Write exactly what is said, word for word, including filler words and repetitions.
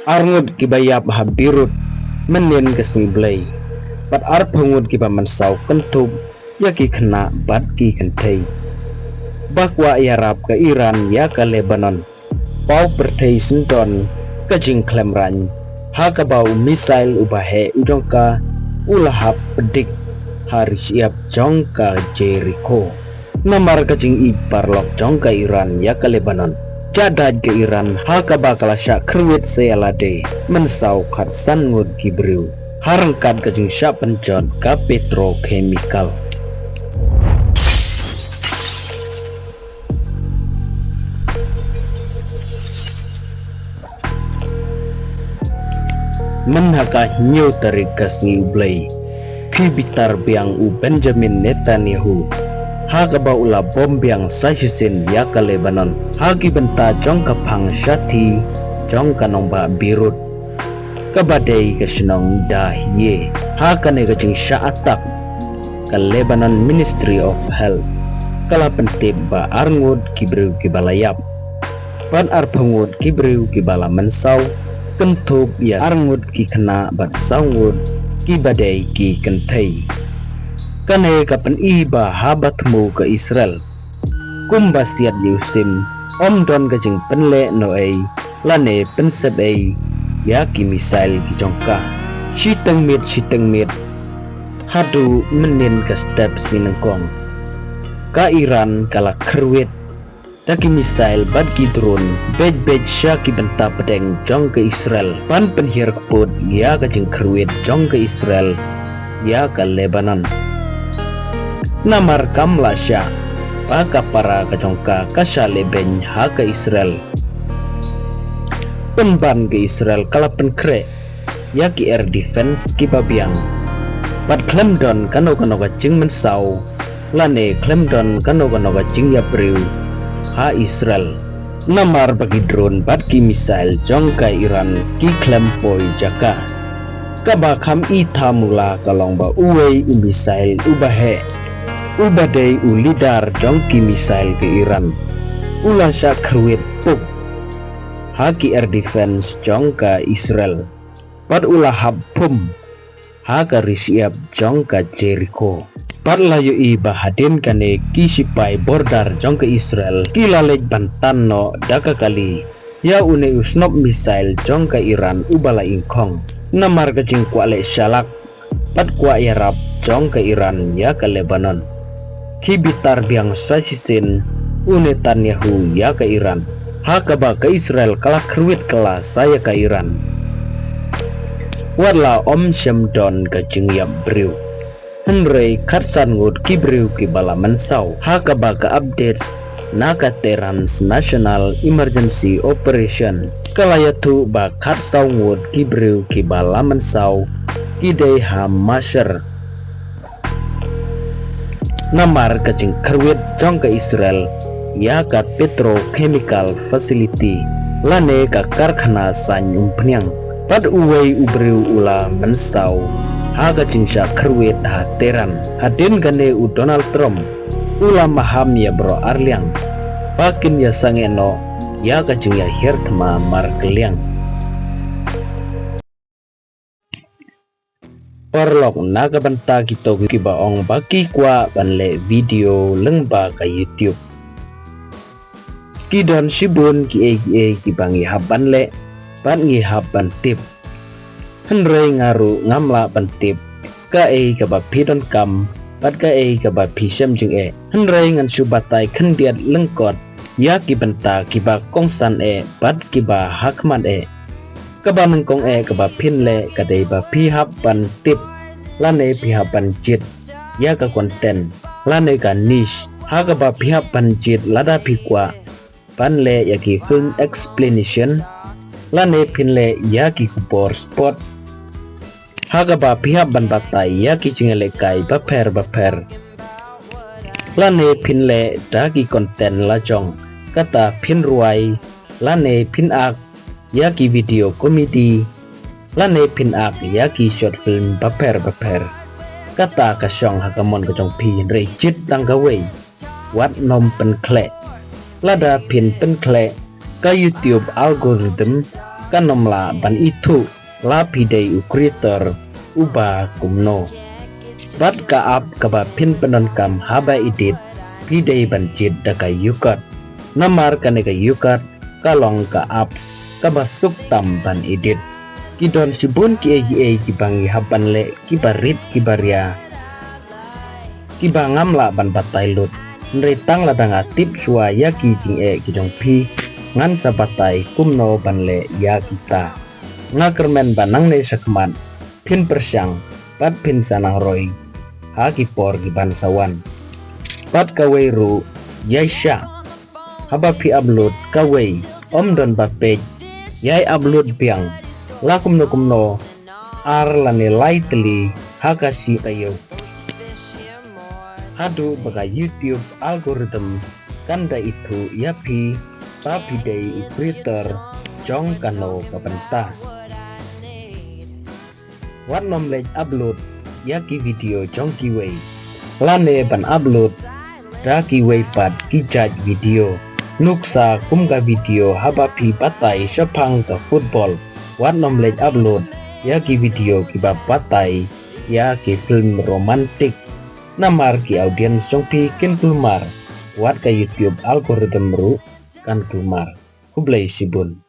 Arngut kiba ïap ha Beirut mynnin ka sngi Blei, bad arphew ngut kiba mynsaw kynthup ïa ki khynnah bad ki kynthei. Ba kwah ïarap ka Iran ïa ka Lebanon, paw pyrthei syndon ka jingkhlem rang, ha kaba u missile uba heh u jong ka u la hap pdiang ha ri shyiap jong ka Jericho. Namar ka jingïeit paralok jong ka Iran ïa ka Lebanon, jadait ka Iran ha kaba ka la shah kyrwit sa ïa lade mynsaw khatsan ngut ki briew, ha ryngkat ka jingshah pynjot ka petrochemical. Mynha ka hynñiew tarik ka sngi u Blei, ki bitar biang u Benjamin Netanyahu, ha kaba u la bom biang sa shisien ïa ka Lebanon ha ki bynta jong ka phang shathie jong ka nongbah Beirut, kaba dei ka shnong Dahiyeh. Ha kane ka jingshah attack, ka Lebanon Ministry of Health ka la pyntip ba arngut ki briew kiba la ïap, bad arphew ngut ki briew kiba la mynsaw, kynthup ïa arngut ki khynnah bad saw ngut kiba dei ki kynthei. Kane ka pyni ba haba thmu ka Israel kumba siat ïa u sim, ym don ka jingpynlehnohei lane pynsep ei ïa ki missile ki jong ka. Shiteng miet shiteng miet, haduh mynnin ka step sngi nyngkong, ka Iran ka la kyrwit da ki missile bad ki drone beit beit sha ki bynta pdeng jong ka Israel, ban pynhiar kput ïa ka jingkyrwit jong ka Israel ïa ka Lebanon. Namar kam lah shah ba ka para ka jong ka ka shah lehbeiñ ha ka Israel, pynban ka Israel ka la pynkhreh ïa ki air defense kiba biang, bad khlem don kano kano ka jingmynsaw lane khlem don kano kano ka jingïap briew ha Israel. Namar ba ki drone bad ki missile jong ka Iran ki khlem poi jaka. Kaba kham i thamula ka long ba uwei u missile uba heh, uba dei u leader jong ki missile ka Iran, u la shah kyrwit puk ha ki air defense jong ka Israel, bad u la hap phum ha ka ri shyiap jong ka Jericho. Bad la ïohi ba hadien kane ki shipai border jong ka Israel ki la leit ban tan noh da ka kali ïa une u snob missile jong ka Iran uba la ingkhong. Namar ka jingkwah leh shalak bad kwah ïarap jong ka Iran ïa ka Lebanon, ki bitar biang sa shisien u Netanyahu ïa ka Iran, ha kaba ka Israel ka la kyrwit kylla sa ïa ka Iran. Wat la ym shym don ka jingïap briew, hynrei khatsan ngut ki briew kiba la mynsaw, ha kaba ka updates na ka Tehran's National Emergency Operation ka la ïathuh ba khatsaw ngut ki briew kiba la mynsaw ki dei ha Mashhad. Namar ka jingkyrwit jong ka Israel ïa ka petrochemical facility lane ka karkhana saiñ umphniang, bad uwei u briew u la mynsaw ha ka jingshah kyrwit ha Tehran. Hadien kane u Donald Trump u la maham ïa baroh arliang ba kin ïasangeh noh ïa ka jingïahiar thma markylliang. Paralok, na ka bynta kito kiba ong ba ki kwah ban leh video lyngba ka YouTube, ki don shibun kiei kiei kiba ngi hap ban leh bad ngi hap ban tip. Hynrei nga ruh ngam lah ban tip kaei kaba phi donkam bad kaei kaba phi shem jingeh. Hynrei ngan shu batai khyndiat lyngkot ïa ki bynta kiba kongsan eh bad kiba hakhmat eh. Kaba nyngkong eh kaba phin leh ka dei ba phi hap ban tip lane phi hap ban jied ïa ka content lane ka niche. Ha kaba phi hap ban jied lada phi kwah ban leh ïa ki film explanation lane phin leh ïa ki khubor sports. Ha kaba phi hap ban batai ïa ki jingïalehkai bapher bapher lane phin leh da ki content lajong, kata phin rwai lane phin ak ïa ki video comedy lane phin ak ïa ki short film bapher bapher. Kata ka shong ha ka mon ka jong phi, hynrei jied tang kawei, wat nym pynkhleh. Lada phin pynkhleh, ka YouTube algorithm kan ym lah ban ithuh la phi dei u creator uba kumno. Bad ka app kaba phin pyndonkam haba edit, phi dei ban jied da ka UCut. Namar kane ka UCut ka long ka apps kaba suk tam ban edit. Ki don shibun kiei kiei kiba ngi hap ban leh, kiba rit kiba ria, kiba ngam lah ban batai lut. Hynrei tang lada nga tip shuwa ïa ki jingeh ki jong phi, ngan sa batai kumno ban leh ïa kita. Nga kyrmen ba nangne shakhmat phin pyrshang bad phin sa nang roi ha ki por kiban sa wan. Bad kawei ruh, ïai shah, haba phi upload kawei, ym don ba peit, ïai upload biang la kumno kumno ar lane lai tylli ha ka shi taïew, haduh ba ka YouTube algorithm kan da ithuh ïa phi ba phi dei u creator jong kano ka bynta. Wat nym leit upload ïa ki video jong kiwei, lane ban upload da kiwei pat ki jait video. Nuksa kum ka video haba phi batai shaphang ka football. Wat nym leit upload ïa ki video kiba batai ïa ki film romantic. Namar ki audience jong phi kin kulmar, wat ka YouTube algorithm ruh kan kulmar. Khublei shibun.